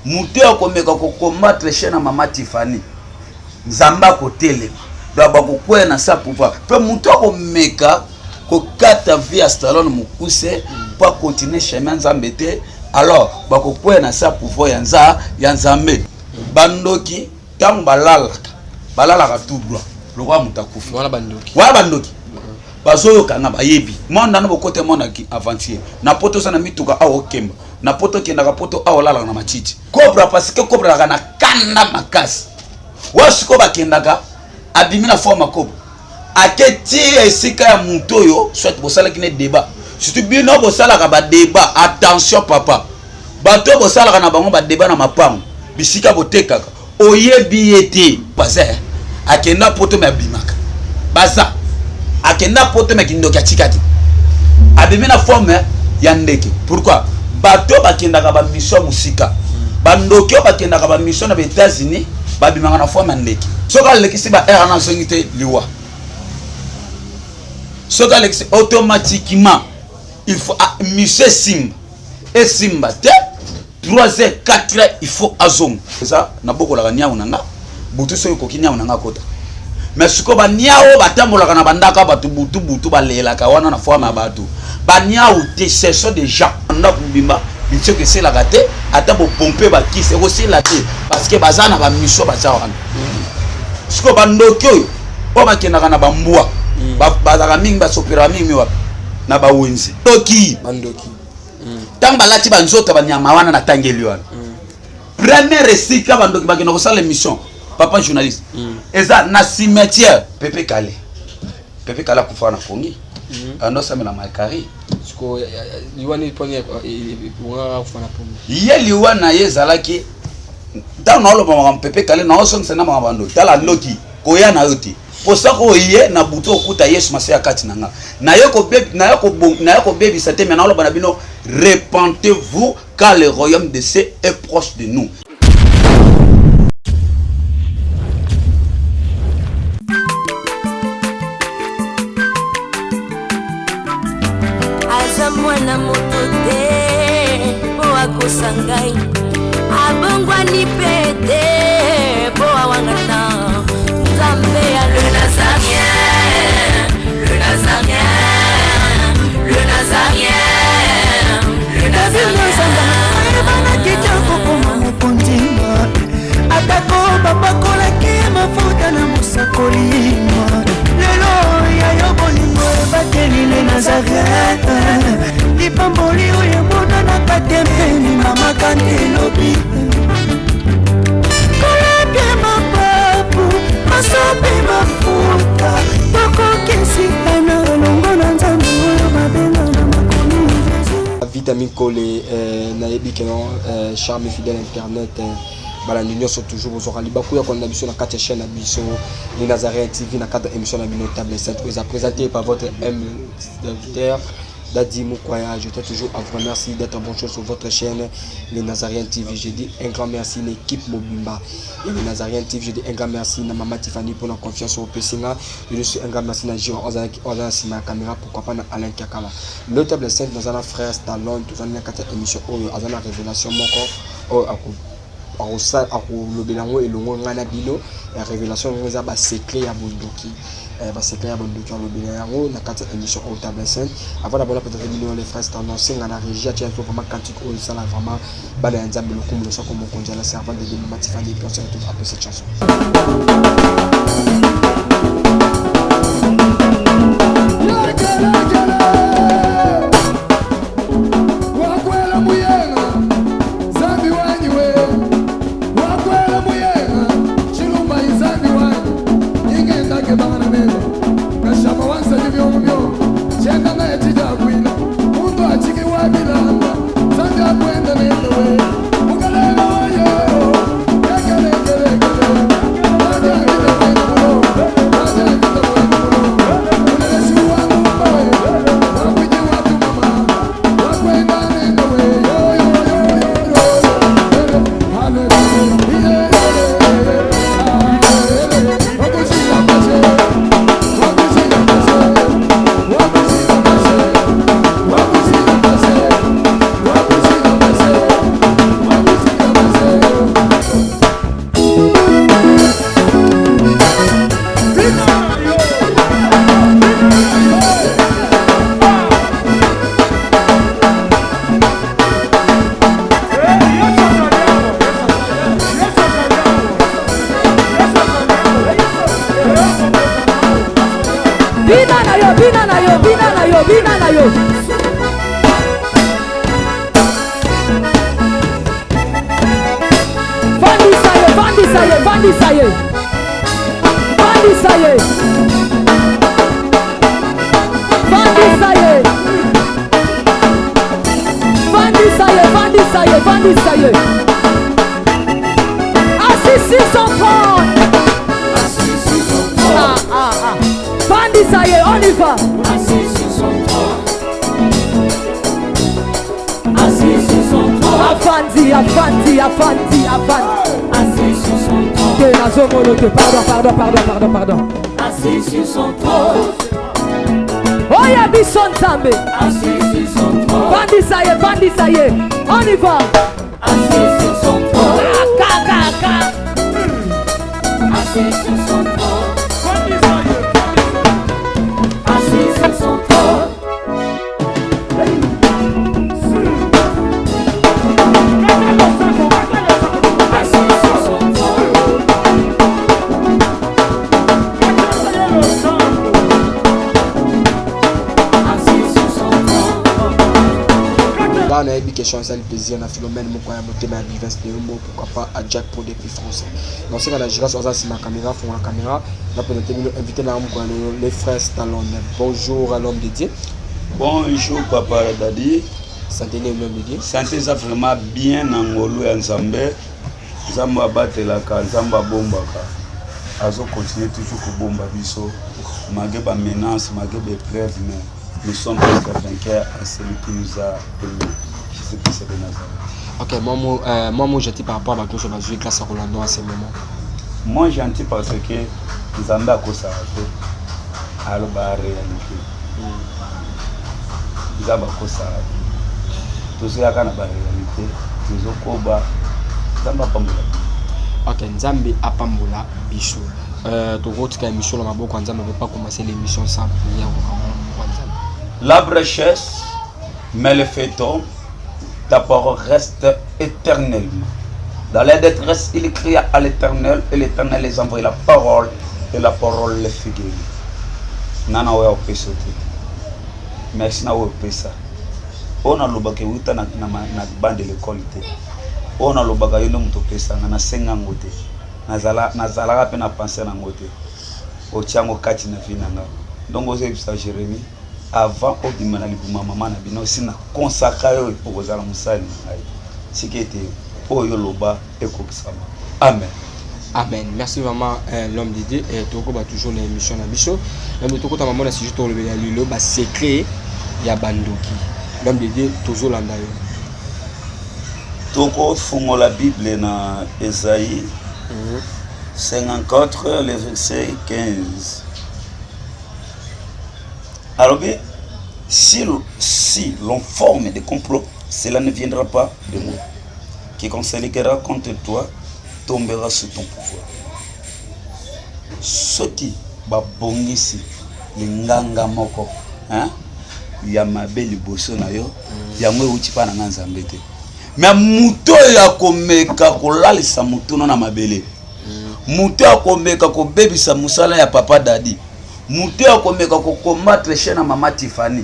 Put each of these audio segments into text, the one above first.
Moto oyo akomeka kocombattre chaine ya mama Tiffany, Nzambe akotelema, donc bakokweya na sa pouvoir. Mpe moto akomeka kokata vie ya Stallone mokuse mpo akontinue chemin Nzambe te, alors bakokweya na sa pouvoir ya nza ya Nzambe. Bandoki ntango balalaka, balalaka tout droit lokola moto akufi. Wana bandoki, wana bandoki bazoyoka nga, bayebi mwana na bokote mwana aventure na poto, oza na mituka awa, okemba na poto, okendaka poto awa, olalaka na matiti cobra, parce que cobra alaka na kanda makasi. Wa sikoyo bakendaka, abimi na forme ya cobra, ake ti esika ya moto oyo soit bosalaki ne débat. Surtout bino bosalaka badébat, attention papa, bato oyo bosalaka na bango badébat na mapango, bisika botekaka, oyebi ye te. Baza akenda poto me abimaka, baza akenda poto me kindoki atika te, abimi na forme ya ndeke. Pourquoi? Bato oyo bakendaka bamission mosika, bandoki oyo bakendaka bamission na baÉtats-Unis, babimaka na forme ya ndeke. Soki alekisi ba heure wana, azongi te, liwa. Soki alekisi, automatiquement il faut ah, mission esimba esimba te, 3 heures, 4 heures, il faut azonga. Eza nabokolaka niau na nga butu, soki ekoki niau na nga akota. Mais sikoyo baniau batambolaka na bandako ya bato butu butu, balelaka wana na forme ya bato. Baniau te, ce sont des gens. Ndako mobimba bitioko eselaka te, ata bopompe bakisi ekosila te, parce que baza na bamission, baza wana. Sikoyo bandoki oyo oyo bakendaka na bambwa, bazalaka mingi, basoperaka mingi wapi? Na bawenze. Ndoki, bandoki ntango balati banzoto banyama wana natangeli wana, première esika bandoki bakenda kosala émission, papa journaliste, eza na cimetière. Pepe Kale, Pepe Kale akufa na pongi, ando osamela makari. Liwa nini mponi ebongaka kufa na pongi? Ye liwa na ye ezalaki ntango naoloba makambo Pepe Kale, naosongisa na makambo ya ndoki. Tala, ndoki koya na yo te, mpo soki oye na butu, okuta Yesu Masiya kati na nga. Naye kobebisa te, me naoloba na bino: repentez-vous, car le royaume de cieux est proche de nous. Aza mwana moto te mpo akosa ngai, abongwani mpe te mpo awangana Nzambe ya le Nazarien, le Nazarien, le Nazarien, le Nazarien. Ayebanaki te kokoma mokonzi, atako bapakolaki mafuta na mosakoli. Lelo ya yo bolingo ebateli le Nazareth, lipamboli oyo emonanaka te mpeni mama kante elobi kolapia mapapu masopi mafuta, tokokisi na elongo na Nzambe oyo babenga na makomi Jésus. Vitamine Kole, nayebi ke non, charme fidèle internet, balandi nyonso toujours bozwaka libaku ya kolanda biso na kati ya chaîne na biso Le Nazaréen TV, na kati ya émission na bino Table Sainte, oyo eza présenté par votre humble serviteur Dadi Moukwaya. Je tiens toujours à vous remercier d'être bon chose sur votre chaîne Le Nazaréen TV. Je dis un grand merci l'équipe Mobimba et Le Nazaréen TV. Je dis un grand merci na Maman Tiffany pour la confiance au Pessinga. Je dis un grand merci na Giro Ozana sima caméra, pourquoi pas na Alain Kiakala. Le Table Sainte, nous avons frère Stallone, nous avons une émission oyo aza na révélation moko oyo akolobela yango elongo ngai na bino. Ya révélation yango eza basecret ya bondoki, basecret ya bondoki, alobela yango na kati ya émission oyo Table Sainte. Avant d'abord peut-être bino les frères Stallone, senga na régie atia biso vraiment cantique oyo esala vraiment bana ya Nzambe lokumu, losako mokonzi ya la servante de Dieu Mama Tiffany, puis on se retrouve après cette chanson. Wakwela muyenga Zambi wanyi we, wakwela muyenga Chilumba izambi wanyi Ingendake bana neba Kashama wansa byongo byongo Chenda naye chijakwila Mundu achiki wabilamba Zambi akwenda nende we Mukalele wayo Lekele kele kele Raja vita mwene mulo Raja vita mwene mulo Muleleshi wangu mbawe. yo. Vandisa ye, vandisa ye, vandisa ye. Vandisa ye. Vandisa ye. Vandisa ye, vandisa ye, vandisa ye. Assis sur son trône. Ah, ah, ah. Vandisa ye, on y va. Afandi, afandi, afandi, afandi. Te nazomona te. Pardon, pardon, pardon, pardon, pardon. Assis sur son trône. Oya biso Nzambe. Assis sur son trône. Vandisa ye, vandisa ye. On y va. Assis sur son trône. Ka, ka, ka. Assis sur son trône. Assis sur son trône. Assis sur son trône. Assis sur son trône. Là, nayebi question ezali plaisir na Philomène moko ya motema ya Bivens Neumbo, pourquoi pas à Jack Pro depuis France. Dans ce cas, la girafe aza nsima caméra, fongola caméra, na présenter bino invité na moko ya lelo, les frères Stallone. Bonjour à l'homme de Dieu. Bonjour papa Dadi. Santé, l'homme de Dieu? Santé eza vraiment bien na ngolu ya Nzambe. Nzambe abatelaka, Nzambe abombaka, azocontinue toujours kobomba biso malgré bamenace, malgré baépreuve, mais nous sommes presque vainqueurs à celui qui nous a aimé, Jésus-Christ de Nazareth. Ok, moi, gentil par rapport à bato nyonso bazwi grâce à Rolando à ce moment. Moi gentil parce que Nzambe akosaka te, aloba réalité. Nzambe akosaka te, tozoyaka na baréalité, tozokoba. Nzambe apambola. Ok, Nzambe apambola biso. Tokotika émission na maboko ya Nzambe. On peut pas commencer l'émission sans prière kokanga na maboko ya Nzambe. L'arbre cesse, mais le feu tombe, ta parole reste éternellement. Dans la détresse, il cria à l'Éternel, et l'Éternel les envoya la parole, et la parole les fit guérir. Nana oyo opesa te, merci na oyo opesa. Oyo nalobaka euta na banc de l'école te. Oyo nalobaka, yo nde moto opesanga, nasenga yango te. Nazalaka mpe na pense nango te. Otia yango kati na vie na nga. Donc ozoyebisa Jérémie, avant obima na libuma mama na bino, osi na consacra oyo okozala mosali na ngai. Sika ete oyo oloba ekokisama. Amen. Amen. Merci vraiment, l'homme de Dieu. Tokoba toujours na émission na biso. L'homme de tokota mama na sujet tolobela lelo, ba secret ya bandoki. L'homme de Dieu, tozolanda yo. Tokofungola Bible na Esaïe 54, le verset 15. Alobi: Si l'on forme des complots, cela ne viendra pas de moi. Quiconque se liguera contre toi tombera sous ton pouvoir. Soki babongisi linganga moko, hein, ya mabe liboso na yo, yango euti mpa na nga Nzambe te. Me moto oyo akomeka kolalisa motuna na mabele, moto oyo akomeka kobebisa mosala ya papa Dadi, moto oyo akomeka kocombattre chaîne ya mama Tifani,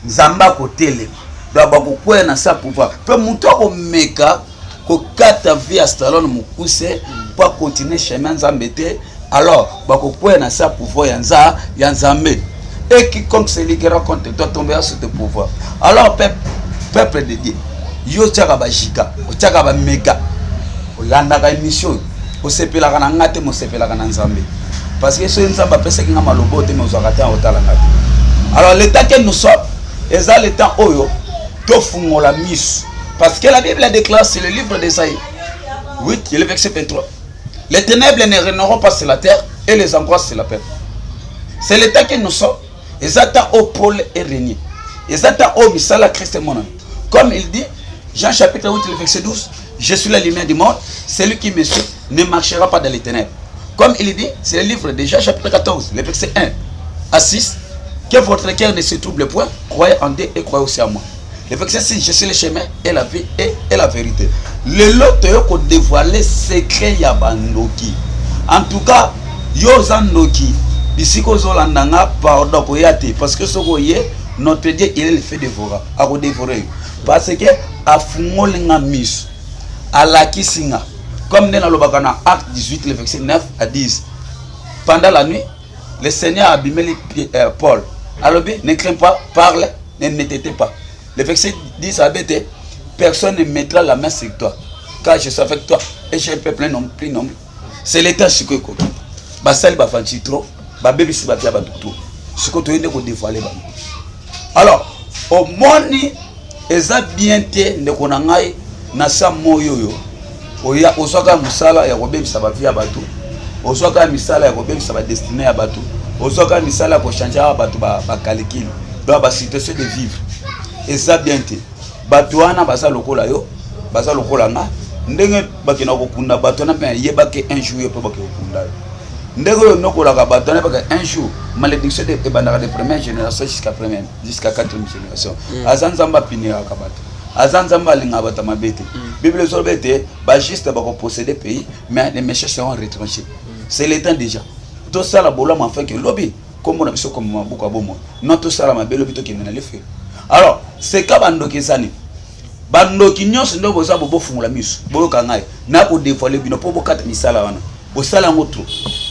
Nzambe akotelema, donc bakokwea na sa pouvoir. Mpe moto akomeka kokata vie ya Stallone mokuse mpo akontinue chemin Nzambe te, alors bakokwea na sa pouvoir ya Nzambe. Et quiconque se liguera contre toi tombera sous tes pouvoirs. Alors peuple de Dieu, yo otiaka bagiga, otiaka bamega, olandaka émission oyo, osepelaka na nga te, mosepelaka na Nzambe, parce que soki Nzambe apesaki nga maloba oyo te, me ozwaka te otala nga te. Alors l'état que nous sommes eza le temps oyo tofungola miso, parce que la Bible déclare, c'est le livre d'Esaïe 8, le verset 23: les ténèbres ne régneront pas sur la terre et les angoisses sur la paix. C'est l'état que nous sommes. Eza temps oyo pole erégner, eza temps oyo misala Christ emonana. Comme il dit, Jean chapitre 8, le verset 12: je suis la lumière du monde, celui qui me suit ne marchera pas dans les ténèbres. Comme il dit, c'est le livre de Jean chapitre 14, le verset 1 à 6: que votre cœur ne se trouble point, croyez en Dieu et croyez aussi à moi. Le verset 6: je suis le chemin et la vie et la vérité. Lelo toyo kodévoiler secret ya bandoki. En tout cas, yo oza ndoki, bisika ozolanda nga, pardon, koya te, parce que soki oye Notre Dieu, il est le feu dévorant. Akodévorer yo parce que afungoli nga miso, alakisi nga comme nde nalobaka na Acte 18, le verset 9 à 10: pendant la nuit, le Seigneur a abimeli Paul, alobi: «Ne crains pas, parle, ne ne t'étais pas.» Le verset 10 abe te: «Personne ne mettra la main sur toi, car je suis avec toi et j'ai un peuple un nombre plus nombre.» C'est l'état. Sikoyo ekoki, basali bafanti trop, babebisi bato ya bato trop. Sikoyo toye nde kodévoiler bango. Alors omoni, eza bien te, ndeko na ngai, na sa moi oyo oya ozwaka mosala ya kobebisa bavie ya bato, ozwaka misala ya kobebisa badestinée ya bato, ozwaka misala ya kochanger awa bato bacalculer, donc basituation de vivre eza bien te. Bato wana baza lokola yo, baza lokola nga. Ndenge bakenda kokunda bato wana mpe ayebaki un jour yo mpe bake kokunda yo. Ndenge oyo nokolaka bato wana, baka un jour malédiction ebandaka de première génération jusqu'à première, jusqu'à quatrième génération. Aza Nzambe apiniraka bato, aza Nzambe alingaka bato mabe te. Bible ezoloba ete bajuste bakoposséder pays, mais les méchants seront retranchés. C'est le temps déjà tosala bolamu afin ke lobi kombo na biso koma maboko ya bomoi. Non, tosala mabe, lobi tokende na lefelo. Alors seka bandoki eza nini? Bandoki nyonso nde boza bo, bofungola miso, boyoka ngai na kodévoiler bino mpo bokata misala wana, bosala yango trop.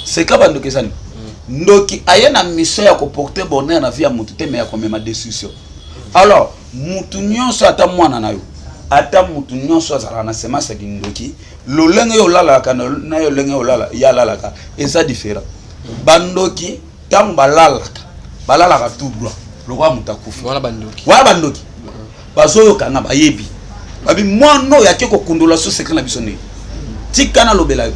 Seka bandoki eza nini? Ndoki aye na mission ya koporter bonheur na vie ya motu te, mais ya komema destruction. Alors mutu nyonso, ata mwana na yo, ata mutu nyonso azalaka na semence ya kindoki, lolenge oyo olalaka na yo, lolenge olala ye alalaka eza différent. Bandoki ntango balalaka, balalaka tout droit lokola moto akufi. Wana bandoki. Wana bandoki bazoyokanga, bayebi babi mwana oyo ake kokundola so secret na biso. Ndenge tika nalobela yo,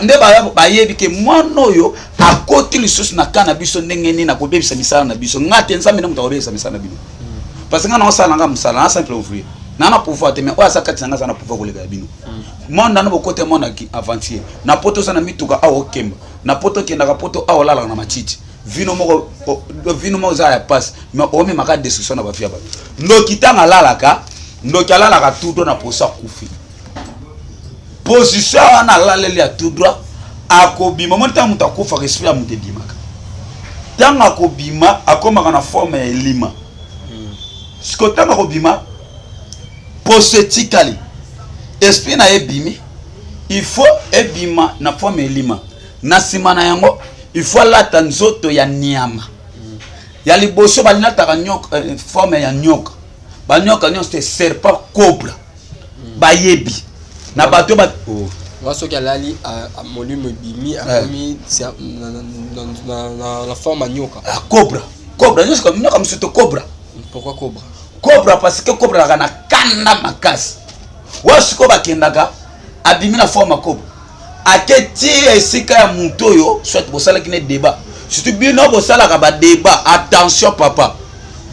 nde bayebi ke mwana oyo akoti lisusu na ka na biso ndenge nini akobebisa misala na biso. Nga te, Nzambe nde moto akobebisa misala na bino, parce que nga naosala nga mosala na simple ouvrier na na pouvoir te, mais oyo aza kati na nga aza na pouvoir koleka ya bino. Monde wana bokota, monde aventure na poto, oza na mituka awa, okemba na poto, okendaka poto awa, olalaka na matiti, vino moko vino moko eza ya pasi, mais omemaka destruction na bavie ya bato. Ndoki ntango alalaka, ndoki alalaka tout droit na poso akufi. Position wana alaleli ya tout droit, akobima. Moni, ntango moto akufaka, esprit ya moto ebimaka. Ntango akobima, akomaka na forme ya elima. Siko ntango akobima, poso etikali, esprit na ye ebimi, il faut ebima na forme ya elima. Na nsima na yango, il faut alata nzoto ya nyama. Ya liboso balataka nyoka, forme ya nyoka. Banyoka nyonso te, serpent, cobra, bayebi na bato ba, oh. Wa soki alali, molimo ebimi, akomi na forme ya nyoka. Ah, cobra, cobra nyonso, nyoka mosusu te, cobra. Pourquoi cobra? Cobra parce que cobra azalaka na kanda makasi. Wa sikoyo bakendaka, abimi na forme ya cobra, ake ti esika ya moto oyo soit bosalaki ne débat. Surtout bino bosalaka badébat, attention papa,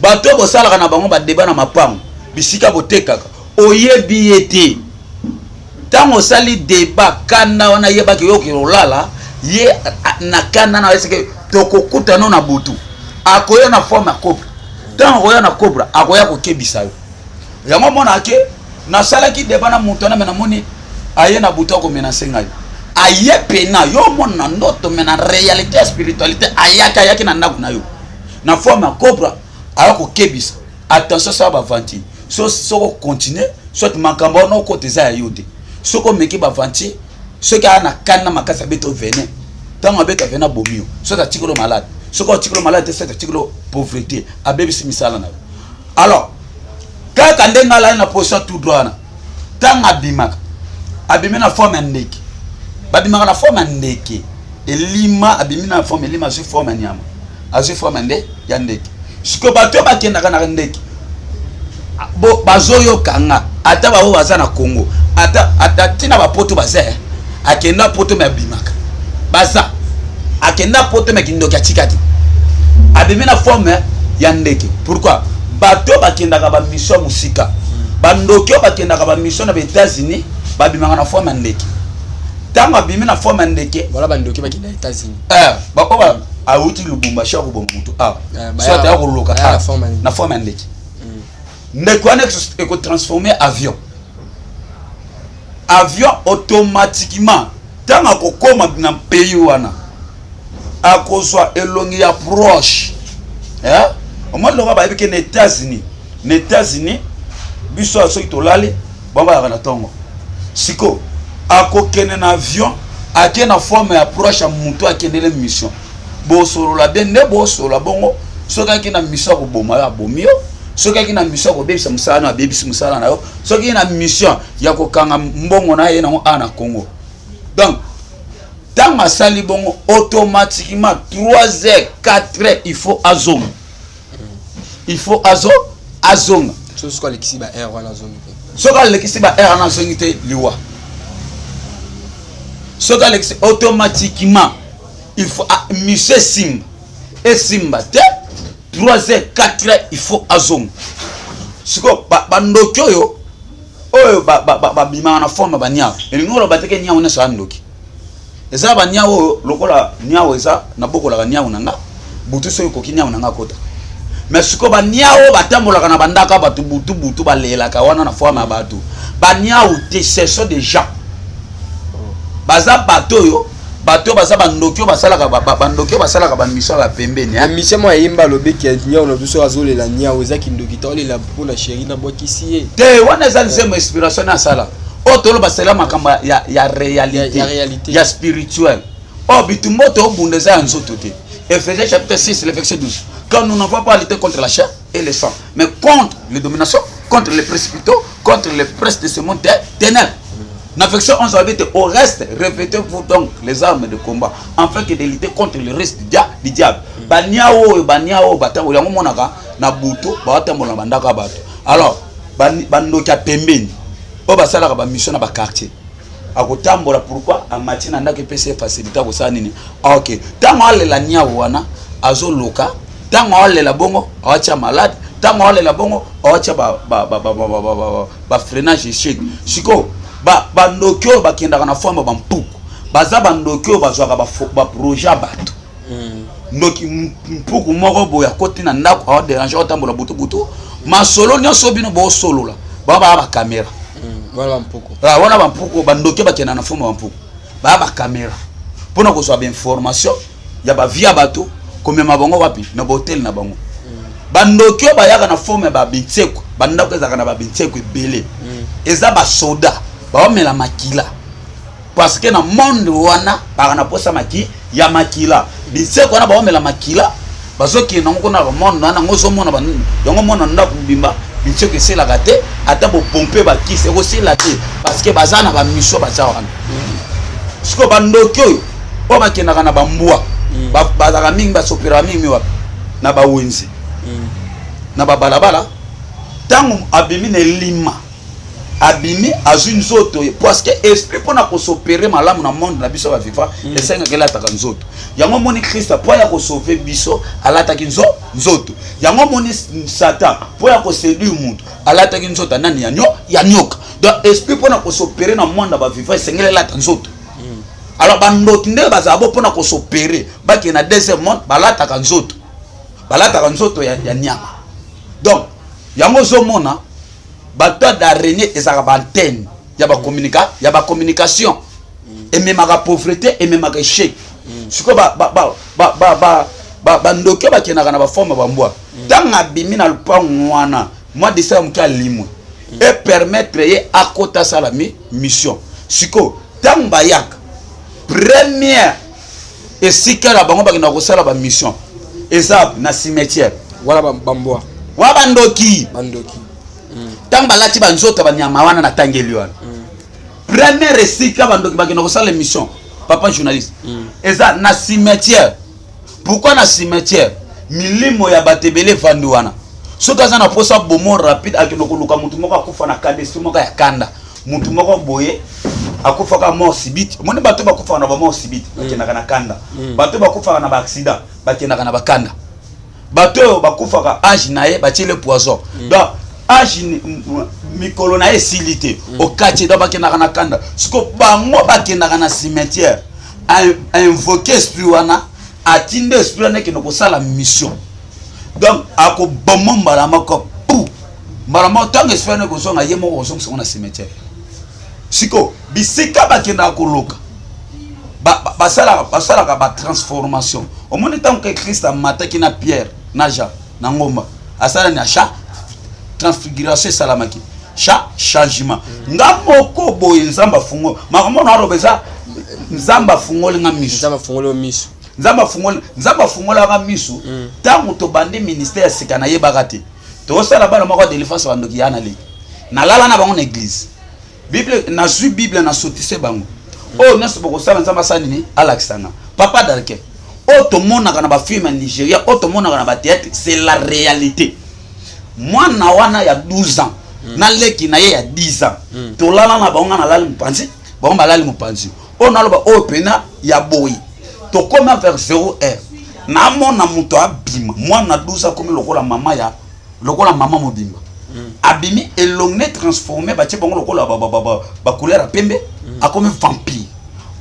bato oyo bosalaka na bango badébat na mapango, bisika botekaka, oyebi ye te. Ntango osali débat, kanda wana, yebaki yoki olala ye na kanda na eseke tokokutana na butu, akoya na forme ya cobra. Ntango akoya na cobra, akoya kokebisa yo. Yango mona ake nasalaki débat na moto wana, me namoni aye na butu akomenacer ngai. Aye pena yo omona na ndoto, me na réalité ya spiritualité ayaki, ayaki na ndako na yo na forme ya cobra, aya kokebisa: attention, sala baventure. So soko continue, soit makambo wana okota eza ya yo te. Soki omeki baventure, soki aya na kanda makasi, abeta venin. Ntango abeta venin, abomi yo, soki atikolo malade, soki atikolo malade te, soki atikolo pauvreté, abebisi misala na yo. Alors kaka ndenge alali na position tout droit wana, ntango abimaka, abimi na forme ya ndeke. Babimaka na forme ya ndeke, elima. Abimi na forme elima, azwi forme ya nyama, azwi forme ya nde ya ndeke. Sikoyo bato oyo bakendaka na ndeke bo bazoyoka nga, ata baoyo baza na Congo, ata ntina bapoto baza, akenda poto me abimaka, baza akenda poto me kindoki atika te, abimi na forme ya ndeke. Pourquoi? Bato oyo bakendaka bamission ya mosika, bandoki oyo bakendaka bamission na baÉtats-Unis, babimaka na forme ya ndeke. Ntango abimi na forme ya ndeke, Voilà, bandoki bakenda États-Unis. Baoyo awuti Lubumbashi, akoboma motu awa, soit aya koloka na forme ya ndeke. Ndeke wana ekotransformer avion. Avion automatiquement, ntango akokóma na pays wana, akozwa elongi ya proche. Eh? Omoni lokola bayebi ke na États-Unis, na États-Unis biso awa soki tolali bango bayaka na ntongo. Siko akokende na avion ake na forme ya proche ya moto akendele mission. Bosolola bien nde bosolola bongo soki ake na mission ya koboma yo abomi yo soki ake na mission ya kobebisa mosala na yo abebisi mosala na yo soki na mission ya kokanga mbongo na ye nango awa na Congo. Donc ntango asali bongo automatiquement 3 heures 4 heures il faut azonga, il faut azo azonga. Soki alekisi ba heure wana azongi te, soki alekisi ba heure wana azongi te, liwa. Soki alekisi, automatiquement il faut, ah, mission esimba esimba te, 3 heures 4 heures il faut azonga. Sikoyo bandoki oyo oyo babimaka na forme baniawa, elingi koloba teke niawa nyonso ya ndoki. Eza baniawa oyo lokola niawa eza nabokolaka niawa na nga butu, soki ekoki niawa na nga kota. Mais sikoyo baniawa oyo batambolaka na bandaka bato butu butu, balelaka wana na forme ya bato, baniawu te, ce sont des gens, baza bato oyo, bato oyo baza bandoki oyo basalaka bandoki oyo basalaka bamission ya pembeni. Mission moko ayemba, alobi ke niau na biso azolela niau eza kindoki te, olela mpona chéri nabwakisi ye. Te, wana eza nzembo inspiration na asala. Oyo toloba sela makambo ya réalité. Ya réalité. Ya spirituel. Oyo bitumba oyo tobunda eza ya nzoto te. Ephésiens chapitre 6, le verset 12: quand nous n'avons pas lutter contre la chair et le sang, mais contre les dominations, contre les précipitaux, contre les princes de ce monde des ténèbres. Na verset 11 alobi te: au reste, revêtez-vous donc les armes de combat afin que de lutter contre le reste du diable. Baniawo oyo, baniawo oyo batambola yango monaka na butu, baotambola na bandako ya bato. Alors bandoki ya pembeni oyo basalaka bamission na baquartier, akotambola. Pourquoi amati na ndako? Epesi ye facilité akosala nini? Ok, ntango alela niawo wana azoloka, ntango aolela bongo awatia malade, ntango aolela bongo awatia bafreinage échec. Sikoyo bandoki oyo bakendaka na forme bampuku, baza bandoki oyo bazwaka baprojet ya bato. Ndoki mpuku moko boye akoti na ndako, aodéranger, aotambola butu butu, masolo nyonso bino boosolola bao baya bacaméra. Wana bampuku. Ah, wana bampuku, bandoki bakenda na forme bampuku, baya bacaméra mpona kozwa bainformation ya bavie ya bato, komema bango wapi? Na bahotel na bango. Bandoki oyo bayaka na forme ya babintseko, bandako ezalaka na babintseko ebele, eza basoda baomela makila, parce que na monde wana baka na posa maki ya makila. Binseko wana baomela makila, bazokende yango kuna na bamonde wana. Yango ozomona yango mona ndako mobimba binseko eselaka te, ata bopompe bakisi ekosila te, parce que baza na bamission baza wana. Sikoyo bandoki oyo oyo bakendaka na bambwa, bazalaka mingi, basopelaka mingi wapi? Na bawenze, na babalabala. Ntango abimi na elima, abimi azwi nzoto ye, parce que esprit mpona kos'opérer malamu na monde na biso bavivant esengaka elataka nzoto. Yango moni Christ mpo ya kosauver biso alataki nzoto. Yango moni Satan mpo ya koséduire mutu alataki nzoto ya nani? Ya nyoka. Donc esprit mpona kos'opérer na monde ya bavivant esengeli elata nzoto. Alors bandoki ndenge bazala bo mpona kos'opérer, bakende na deuxième monde, balataka nzoto, balataka nzoto ya nyama. Donc yango ozomona bato ya d'araignée ezalaka baantenne ya bacommunication, ememaka pauvreté, ememaka échec. Sikoyo bandoki oyo bakendaka na baforme bambwa, ntango abimi na lupango wana, mwa dessin ya moke alimwe epermettre ye akota asala mission. Sikoyo ntango bayaka, première esika na bango bakendaka kosala bamission eza na cimetière. Wana bambwa? Wana bandoki. Bandoki. Ntango balati banzoto ya banyama wana natangeli wana, première esika bandoki bakenda kosala émission, papa journaliste, eza na cimetière. Pourquoi na cimetière? Milimo ya bato ebele evandi wana. Soki aza na posa bomo rapide, akende koluka motu moko akufa na kanda, esprit moko ya kanda, motu moko boye akufaka mort subite. Omoni bato bakufaka na bamort subite bakendaka na kanda, bato bakufaka na baaccident bakendaka na bakanda, bato oyo bakufaka age na ye batiele poison, donc age mikolo na ye esili te okati, donc bakendaka na kanda. Siko bango bakendaka na cimetière, ainvoquer esprit wana, atindi esprit wana ekende kosala mission. Donc akoboma mbala moko pu mbala moko. Ntango esprit wana ekozonga, ye moko kozongisa ngo na cimetière. Siko bisika bakendaka koloka, basalaka batransformation. Omoni ntango ke Christ amataki na Pierre. Na Jean na ngomba asala ni achat, transfiguration esalamaki, changement. Nga moko boye, Nzambe afungo makambo na aloba, eza Nzambe afungoli nga miso. Nzambe afungoli yo miso. Nzambe afungolaka miso. Ntango tobandi ministère ya sika, nayebaka te tozosala bana moko ya délivrance, bandoki ya na leki, nalala na bango na église. Bible, nazwi Bible, nasotise bango oyo nyonso bokosala. Nzambe asala nini? Alakisa nga, papa Darke, oyo tomonaka na bafilm ya Nigeria, oyo tomonaka na bathéâtre, c'est la réalité. Mwana wana ya 12 ans na leki na ye ya 10 ans, tolala na bango. Nga nalali mopanzi, bango balali mopanzi. Oyo naloba oyo pena ya boye, tokomi vers 0 heure, namona moto abima, mwana 12 akomi lokola mama, ya lokola mama mobimba. Abimi, elongi ne transformé, batie bango lokola bacouleur ya pembe, akomi vampire.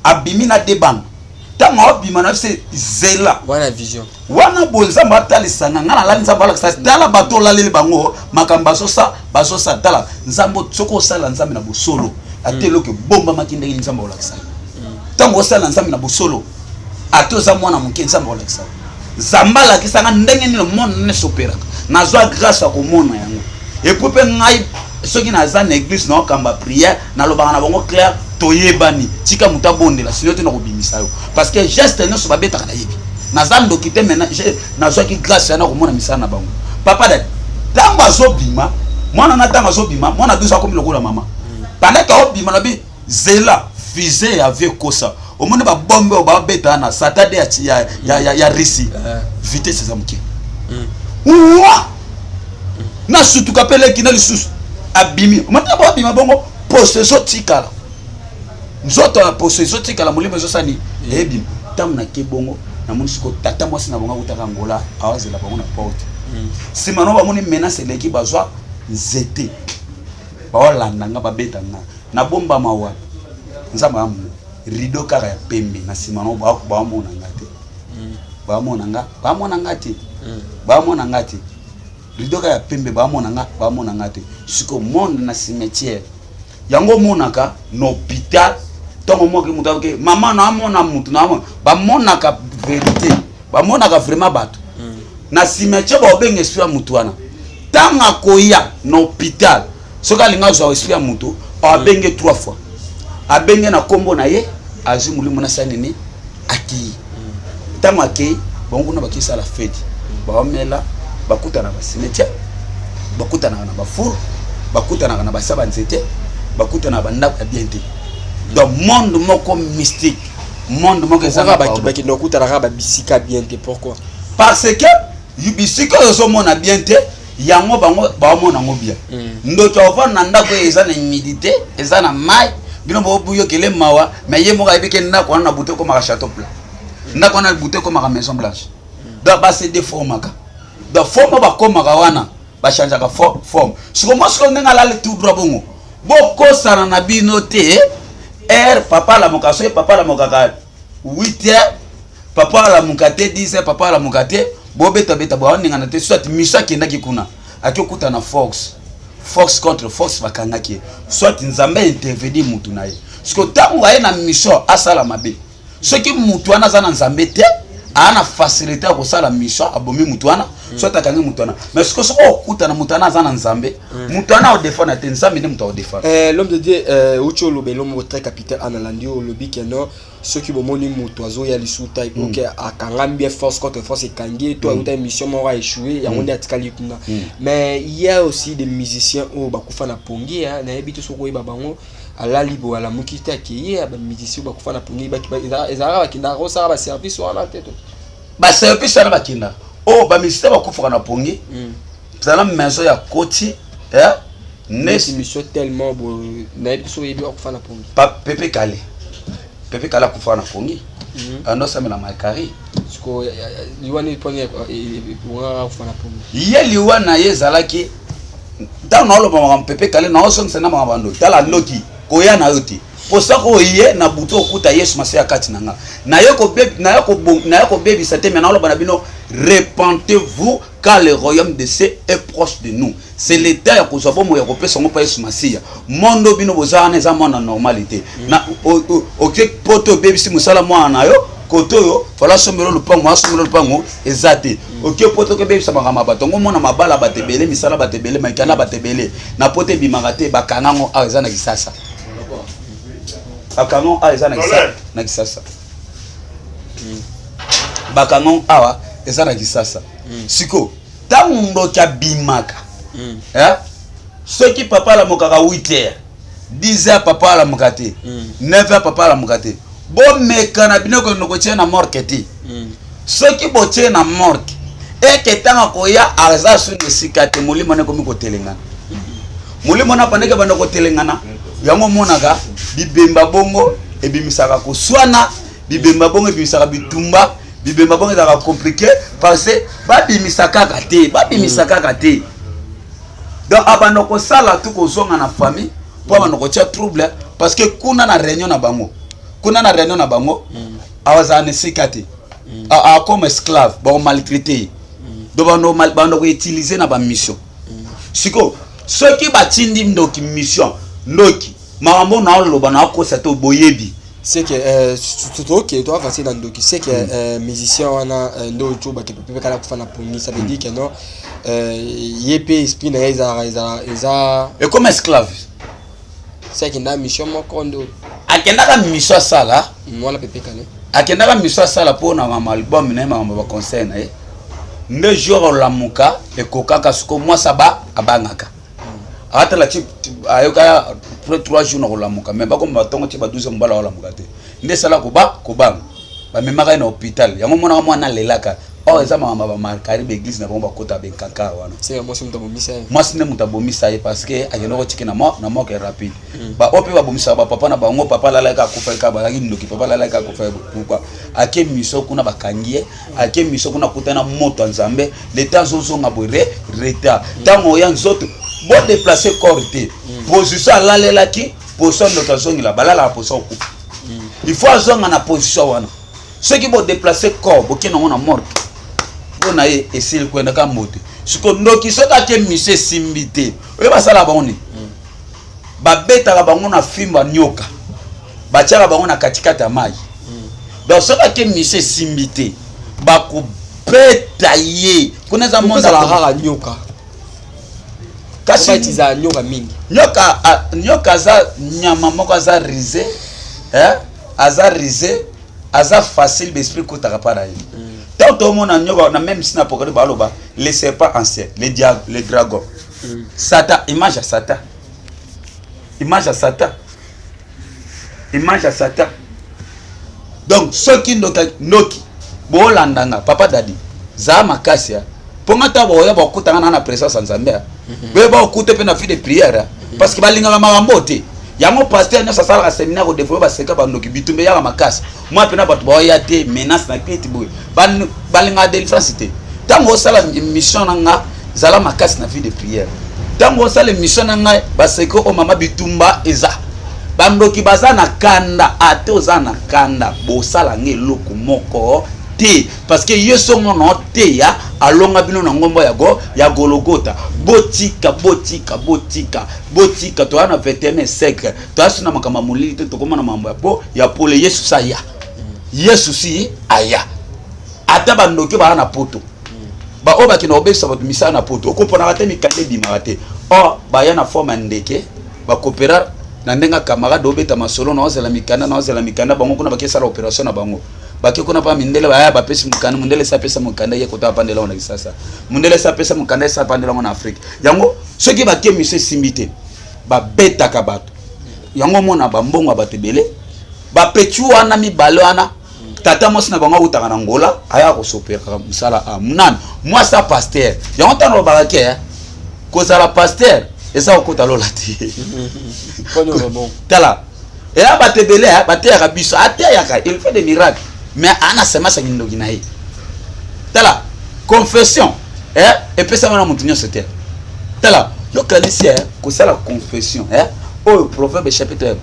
Abimi na de bana. Ntango abima na biso, zela. Wana vision. Wana boye Nzambe atalisanga nga, nalali, Nzambe alakisa: tala bato olaleli bango, makambo bazosa. Tala Nzambe, soki osala Nzambe na bosolo, ate eloko ebombamaki ndenge Nzambe olakisa yo. Ntango osala Nzambe na bosolo, ate oza mwana moke, Nzambe olakisa yo. Nzambe alakisanga ndenge nini mona nyonso operaka. Nazwa grâce ya komona yango. Et puis mpe ngai, soki naza na église, naokamba prière, nalobaka na bango clair: toyebani, tika moto abondela, sino te na kobimisa yo, parce que geste nyonso babetaka, nayebi. Naza ndoki te, mais nazwaki grâce yana komona misala na bango. Papa da, ntango azobima mwana na, ntango azobima mwana 12, akomi lokola mama. Pendant que aobima, nabi zela fusée ya vie kosa, omoni babombe oyo babeta na satade ya Russie, vitesse eza moke. Wa nasutuka mpe leki na lisusu abimi. Omoni ntango abima bongo, poso ezotikala, nzoto ya poso ezotikala, molimo ezosani eyebima. Ntango nake bongo, namoni siko tata mwasi na bango akutaka Ngola, awazela bango na porte. Nsima no bamoni menace eleki, bazwa nzete, baolanda nga, babeta nga. Nabombama wapi? Nzambe amu rideau kaka ya pembe na nsima no, baomona nga te, baomona nga, baomona nga te, baomona nga te. Rideau kaka ya pembe, baomona nga, baomona nga te. Siko monde na cimetière yango omonaka na hôpital, ntongo moki moto akoke mama na amona motu na amona, bamonaka vérité, bamonaka vraiment bato na cimetière. Baobenga esprit ya motu wana. Ntango akoya na hôpital, soki alingi azwa esprit ya motu, abenge trois fois, abenge na nkombo na ye, azwi molimo na sa nini, akei. Ntango akei, bango kuna bakisala feti, baomela, bakutana na bacimetière, bakutanaka na bafour, bakutanaka na basa banzete, bakutanaka bandako ya bien te. Donc monde moko mystique, monde moko ezanga pardon. Bakende kokutana kaka babisika bien te, pourquoi? Parce que bisika oyo ozomona bien te, yango bango baomona yango bien. Ndoki akovanda na ndako oyo eza na humidité, eza na mai, bino boyokele mawa, mais ye moko ayebi ke ndako wana na butu ekomaka château plat, ndako wana na butu ekomaka maison blanche. Donc base déformaka, donc forme bakomaka wana, bachangeaka forme. Siko mo siko ndenge alali tout droit bongo, bokosana na bino te. Heure papa alamuka, soki papa alamukaka 8 heures, papa alamuka te 10 heures, papa alamuka te, bobetabeta, boaningana te. Soit miso akendaki kuna, aki okutana force, force contre force, bakangaki ye, soit Nzambe intervenir mutu na ye. Siko ntango aye na mission, asala mabe. Soki mutu wana aza na Nzambe te, aa na facilité ya kosala mission, abomi mutu wana, soit akangi mutu wana. Mais siko soki okutana mutu wana aza na Nzambe, mutu wana aodefendre te, Nzambe nde mutu aodefendre. L'homme de Dieu, uti oloba eloko moko très capital. Analandi oyo olobi ke non, soki bomoni moto azoya lisusu ta, ok, akangami bien, force contre force ekangi ye, to auta émission moko aéchoué, yango nde atikali kuna. Mais il y a aussi des musiciens oyo bakufa na pongi. Nayebi te soki oyeba bango. Alali boye, alamuki te, akeye. Bamusicien oyo bakufa na pongi, ezalaka bakendaka kosala baservice wana te to? Baservice wana bakendaka, oyo bamusicien bakufaka na pongi, zala maison ya koti, eh? Neti mission tellement boye, nayebi te soki oyebi bakufa na pongi. Pepe Kale, Pepe Kale akufaka na pongi, andosamela makari. Siko liwa nini mponi ebongaka kufa na pongi? Ye liwa na ye ezalaki ntango naoloba makambo Pepe Kale, naozongisa na makambo ya ndoki. Tala, ndoki koya na yo te, po soki oye na butu, okuta Yesu Masiya kati na nga. Naye kobebisa te, mais naoloba na bino: repentez-vous, car le royaume de cieux est proche de nous. C'est l'état ya kozwa bomoi ya kopesa yango mpa Yesu Masiya. Mondo bino boza wana eza mwana normal te. Na oke poto, obebisi mosala mwana na yo. Kote oyo fala asombela lupango, asombela lupango eza te. Oke poto okebebisa makambo ya bato yango, omona mabala bato ebele, misala bato ebele, maikana bato ebele na poto ebimaka te. Bakanga yango awa eza na Kisasa, bakanga yango awa eza na Kisasa, bakanga yango awa eza na Kisasa. Sikoyo ntango ndoki abimaka, eh? Soki papa alamukaka 8 heures, 10 heures papa alamuka te, 9 heures papa alamuka te, bomeka na bino kokende kotia na morgue te. Soki botie na morgue, eke ntango akoya aza suni esika te. Molimo wana ekomi kotelengana, molimo wana pandeke banda kotelengana. Yango omonaka bibemba bongo ebimisaka koswana, bibemba bongo ebimisaka bitumba, bibemba bongo ezalaka compliqué parce que babimisa kaka te, babimisa kaka te. Donc abanda kosala tu kozonga na famille mpo abanda kotia trouble, parce que kuna na réunion na bango, kuna na réunion na bango awazala na esika te, akoma esclave, bakomaltraite ye. Donc bando koutilize na bamission. Sikoyo soki batindi ndoki mission, ndoki makambo na oloba na akosa te, boyebi. C'est que ok, to avancer na ndoki. C'est que musicien wana nde oyo bato mpe kala kufa na pongi, ça veut dire que non, ye mpe esprit na ye ezalaka eza ekoma esclave. C'est akenda mission moko nde Akendaka mission asala. Wana pepe kale. Akendaka mission asala mpo na mama album na ye, makambo baconseil na ye nde jour olamuka ekokaka. Siko mwasi aba abangaka, atala ti ayoka après 3 jours na kolamuka, mais bakoma batongo ti ba 12, mobala olamuka te. Nde esala koba kobanga, bamemaka ye na hôpital. Yango monaka mwana alelaka or eza makambo ya bamarkari, baeglise na bango bakota benkaka wana. C'est mwasi moto abomisa ye. Mwasi nde moto abomisa ye, parce que akende kotike na morgue rapide. Baoyo mpe babomisaka bapapa na bango, papa alalaki akufa kaka, bazalaki ndoki, papa alalaki akufa. Pourquoi ake mission kuna? Bakangi ye, ake mission kuna, akutana moto ya Nzambe. Leta azozonga boye re retard. Ntango oya nzoto, bodeplace corps te, position alalelaki, position ndoki azongela, balalaka position okufa, il faut azonga na position wana. Soki bodeplace corps, bokende yango na morgue, mpo na ye esili koyendaka mbote. Siko ndoki soki ake mission esimbi te, oyo basala bango nini? Babetaka bango na fimbo ya nyoka, batiaka bango na katikati ya mai. Donc soki ake mission esimbi te, bakobeta ye kuna, eza monde. Ezalaka kaka nyoka? Kasi ezala nyoka mingi. Nyoka, nyoka aza nyama moko aza rusé, eh? Aza rusé, aza facile, baesprit ekotaka mpa na ye. Ntango tomona nyoka na même si na Apocalypse baloba le serpent ancien, le diable, le dragon, Satan, image ya Satan, image ya Satan, image ya Satan. Donc soki ndoki, ndoki bolandanga, papa Dadi, zaa makasi ya mpo nga ntango baoya bakutanga na présence ya Nzambe, boye baokute mpe na vie de prière, parce que balingaka makambo te. Yango pasteur nyonso asalaka séminaire kodéveloppe baseka bandoki, bitumba eyaka makasi. Mwa mpena bato baoya te, menace na kiti boye, balingaka délivrance te. Ntango osala mission na nga, zala makasi na vie de prière. Ntango osala mission na ngai, baseko o mama, bitumba eza, bandoki baza na kanda. Ate oza na kanda, bosala nga eloko moko te, parce que ye songo na oteya alonga bino na ngombo ya Gologota. Botika, botika, botika, botika. Toya na 21 siècle, toya so na makambo ya molili te, tokóma na makambo ya po ya pole. Yesu si aya, Yesu si aya. Ata bandoki baya na poto, baoyo bakenda kobebisa bato misala na poto, okomponaka te, mikanda ebimaka te. Or baya na forme ya ndeke, bakopera na ndenge ya camarade, obeta masolo na ozela mikanda, na ozela mikanda. Bango kuna bakesala opération na bango, bake kuna mpa mindele, baya bapesi mokanda, mondele esi apesa mokanda, ye kota apandela ngo na Kisasa, mondele esi apesa mokanda, esi apandela ngo na Afrique. Yango soki bake mission esimbi te, babetaka bato. Yango omona bambongo ya bato ebele, bapeti wana mibale wana, tata mwasi na bango awutaka na Ngola, aya kosoperaka mosala a nani, mwasi ya pasteur. Yango ntango lobaka ke kozala pasteur eza kokota lola te. Tala, eya bato ebele bateyaka biso, ateyaka, il fait des miracles, mais ana semence ya kindoki na ye. Tala, confession epesama na motu nyonso te. Tala, yokanisi kosala confession oyo Proverbe chapitre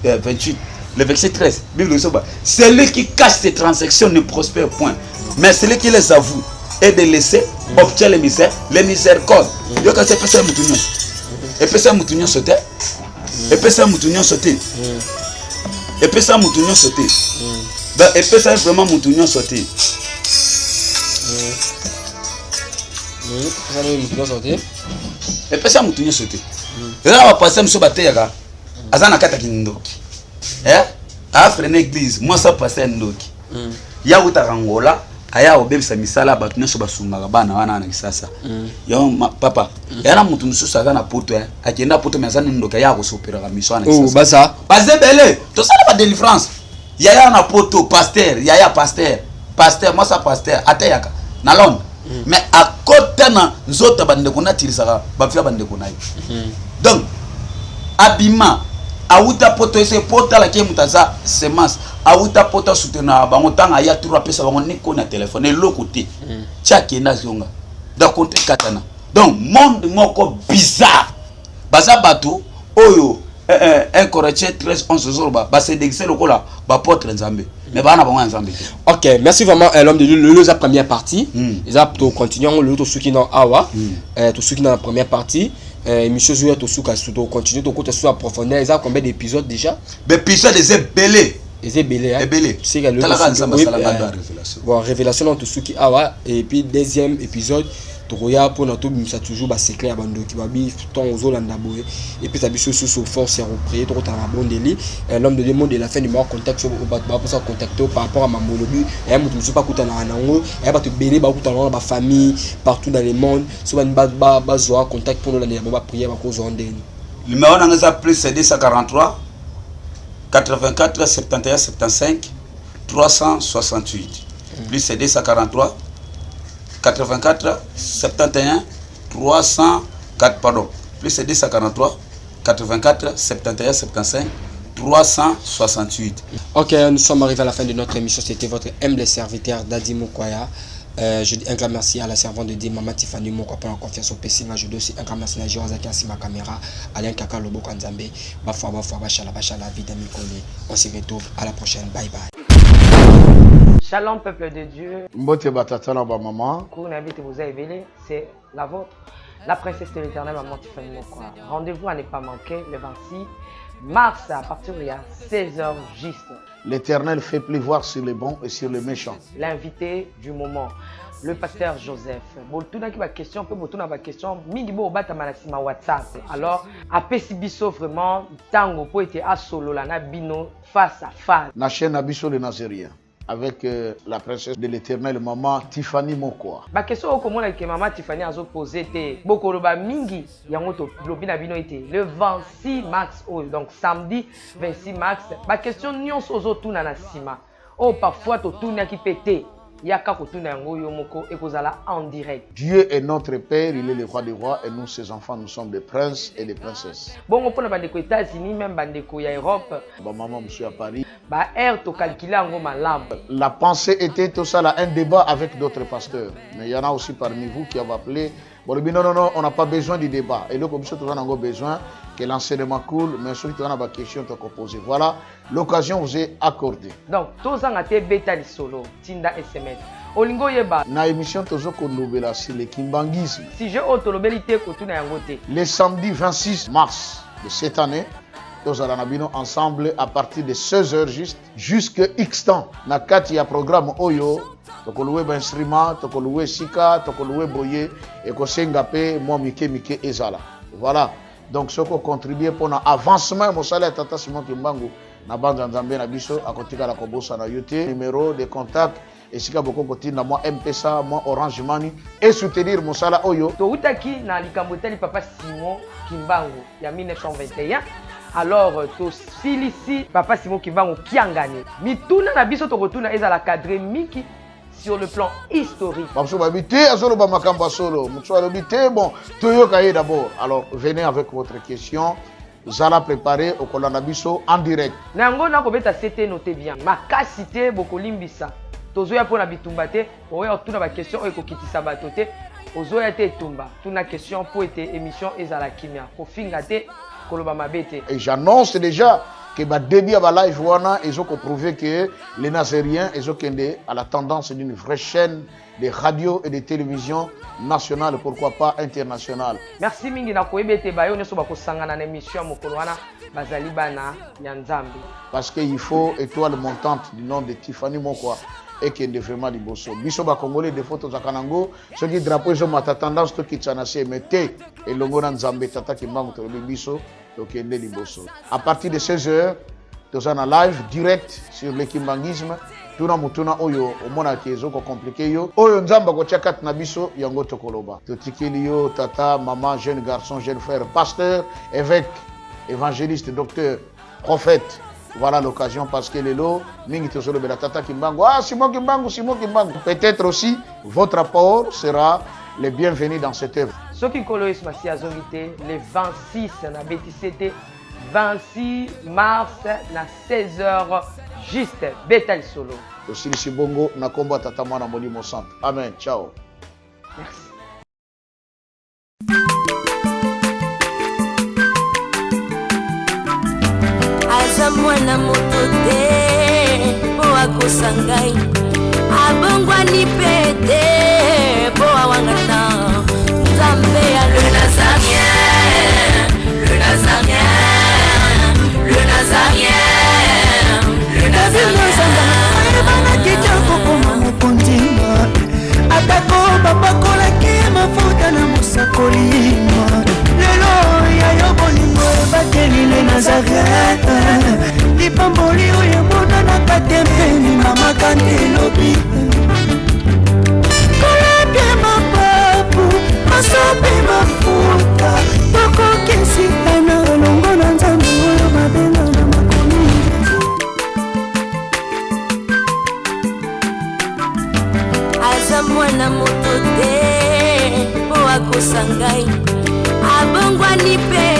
28, le verset 13, Bible ezoba: celui qui cache ses transactions ne prospère point, mais celui qui les avoue et de laisser obtient les misères, les miséricordes. Yokanisi epesa motu nyonso, epesa motu nyonso te, epesa motu nyonso te, epesa motu nyonso te. Donc epesaki vraiment motu nyonso te. Motu nyonso te. Epesa motu nyonso te. Eza na bapasteur mosusu bateyaka, aza na kati ya kindoki, afrene église, mwasi apasteur ndoki, ya wutaka Ngola, aya kobebisa misala ya bato nyonso basungaka bana wana na Kisasa. Yo papa, ya na motu mosusu aza na Poto, akenda Poto, me aza na ndoki, aya kosoperaka miso wana. Oh, baza baza ebele, tosala badélivrance. Yaya na Poto, pasteur, yaya pasteur, pasteur, mwasi ya pasteur, ateyaka na Londres, mais akota na nzoto ya bandeko, natilisaka bafia bandeko na ye. Donc abima, awuta Poto, ese po otalaki ye moto aza semence, awuta Poto, asoutenaka bango. Ntango aya turo, apesa bango niko na telefone, eloko te. Ti akende, azonga, donc konte ekatana. Donc monde moko bizarre, baza bato oyo 1 Corinthiens 13 11 ozoloba, basedegise lokola baapôtre Nzambe, mais baa na bango ya Nzambe te. Ok, merci vraiment, l'homme de Dieu. Lelo eza première partie, eza tocontinue yango. Lelo tosuki na awa, tosuki na première partie. Émission ozoya, tosuka, tocontinue, tokota sur la profondeur. Eza combien d'épisodes déjà? Baépisode eza ebele. Eza ebele. Ebele. Talaka Nzambe asalanga ndo ya révélation. Bon, révélation na tosuki awa, et puis deuxième épisode tokoya mpona tobimisa toujours basecret ya bandoki. Babi ntongo ozolanda boye, epesa biso susu force ya koprier, tokotala mabondeli. L'homme de Dieu, mot de la fin, numéro contact, so bato baposa contacter par rapport à mambo olobi. Eya moto mosusu bakutanaka nango, eya bato ebele bakutana nango na bafamille partout dans le monde, so bazwa contact mpona olandela bango baprière, bakozwa ndeni? Numéro nanga eza plus 243 84 71 75 368, plus 243 84 71 304, pardon, plus 243 84 71 75 368. Ok, nous sommes arrivés à la fin de notre émission. C'était votre humble serviteur Dadi Mokwaya. Je dis un grand merci à la servante de Dieu, Maman Tiffany Mokwa, pour la confiance au Pessinga. Je dis aussi un grand merci à Jérôme Sima Caméra, Alain Kaka Lobo Kanzambe, Bafwa Bafwa Bachala Bachala Vida Mikole. On se retrouve à la prochaine. Bye bye. Shalom, peuple de Dieu. Mbote batata na bamama. C'est la vôtre, la princesse de l'Éternel, Maman Tiffany Mokwa. Rendez-vous à ne pas manquer le 26 mars à partir de 16h juste. L'Éternel fait pleuvoir sur les bons et sur les méchants. L'invité du moment, le pasteur Joseph. Botunaki ba question pe botuna ba question mingi bo batama na sima WhatsApp. Alors apesi biso vraiment tango po ete asolola na bino face à face. Na chaîne na biso le Nazérien avec la princesse de l'Éternel, Maman Tiffany Mokwa. Ba question okomona ke Maman Tiffany azo poser te. Bokoloba mingi, yango to lobi na bino ete le 26 mars oyo, donc samedi 26 mars, ba question nyonso ozotuna na sima, oyo parfois totunaki pe te, yaka kotuna yango yo moko, ekozala en direct. Dieu est notre Père, il est le roi des rois et nous, ses enfants, nous sommes des princes et des princesses. Bongo mpona bandeko États-Unis, même bandeko ya Europe, Ba maman, monsieur à Paris. Ba heure tocalculer yango malamu. La pensée était tout ça là, un débat avec d'autres pasteurs. Mais il y en a aussi parmi vous qui avez appelé. Bon, non, non, non, on n'a pas besoin du débat. Et là, comme ça, tout le monde a besoin que l'enseignement coule, mais surtout, on a des questions à poser. Voilà, l'occasion vous est accordée. Donc, tozanga te, beta lisolo, tinda SMS. Olingo yeba. Na émission tozo kolobela sur le kimbanguisme. Sujet oyo tolobeli te, kotuna yango te. Le samedi 26 mars de cette année, tozala na bino ensemble à partir de 16h juste jusque X temps. Na kati ya programme oyo tokolouer ba instrument, tokolouer sika, tokolouer boye, ekosenga pe mwa mike mike ezala. Voilà. Donc soko contribuer pour avancement mosala ya Tata Simon Kimbangu na banza Nzambe na biso akotikala kobosana yo te. Numéro de contact esika boko kotinda mwa M-Pesa, mwa Orange Money et soutenir mosala oyo. Toutaki na likambo etali Papa Simon Kimbangu ya 1921. Alors tosilisi Papa Simon Kimbangu Kiangani. Mituna na biso tokotuna ezala cadré mingi sur le plan historique. Bamosusu balobi te, azoloba makambo ya solo. Mosusu alobi te, bon, toyoka ye d'abord. Alors venez avec votre question, zala préparé okolanda biso en direct. Na yango nakobeta sete, note bien makasi te, bokolimbisa, tozoya mpona bitumba te. Oya otuna baquestion oyo ekokitisa bato te, ozoya te etumba. Tuna question mpo ete émission ezala kimia, kofinga te, koloba mabe te. Et j'annonce déjà Que ba début ya ba live wana ezo ko prouver que les Nazériens ezo kende à la tendance d'une vraie chaîne de radio et de télévision nationale, pourquoi pas internationale. Merci mingi na koyeba ete bayo nyonso bakosangana na émission ya mokolo wana bazali bana ya Nzambe. Parce que il faut étoile montante du nom de Tiffany Mokwa ekende vraiment liboso. Biso ba Congolais défaut tozalaka nango, soki drapeau ezomata tendance tokitisa na se, mais te, elongo na Nzambe Tata Kimbangu tolobi biso tokende liboso. À partir de 16 heures toza na live direct sur le kimbanguisme. Tuna motuna oyo omonaki ezokocompliquer yo, oyo Nzambe akotia kati na biso, yango tokoloba. Totikeli yo tata, mama, jeune garçon, jeune frère, pasteur, évêque, évangéliste, docteur, prophète. Voilà l'occasion, parce que lelo mingi tozolobela Tata Kimbangu, ah, Simon Kimbangu, Simon Kimbangu. Peut-être aussi votre apport sera le bienvenu dans cette œuvre. Soki Nkolo Yesu Masiya azongi te le 26, nabetisi te, 26 mars na 16 heures juste, beta lisolo. Tosilisi bongo na nkombo ya Tata, Mwana, Molimo Santo. Amen. Ciao. Merci. Aza mwana moto te mpo akosa ngai, abongwani mpe te mpo awangana Nzambe ya le Nazarien, le Nazarien, le Nazarien, le Nazarien. Ayebanaki te kokoma mokonzi, atako bapakolaki mafuta na mosakoli. Lelo ya yo bolingo ebateli le Nazaret, lipamboli oyo emonanaka te mpeni mama kante elobi kolapie mapapu masopi mafuta tokokisitana elongo na Nzambe oyo babenga na makomi. Aza mwana moto te mpo akosa ngai, abongwani mpe.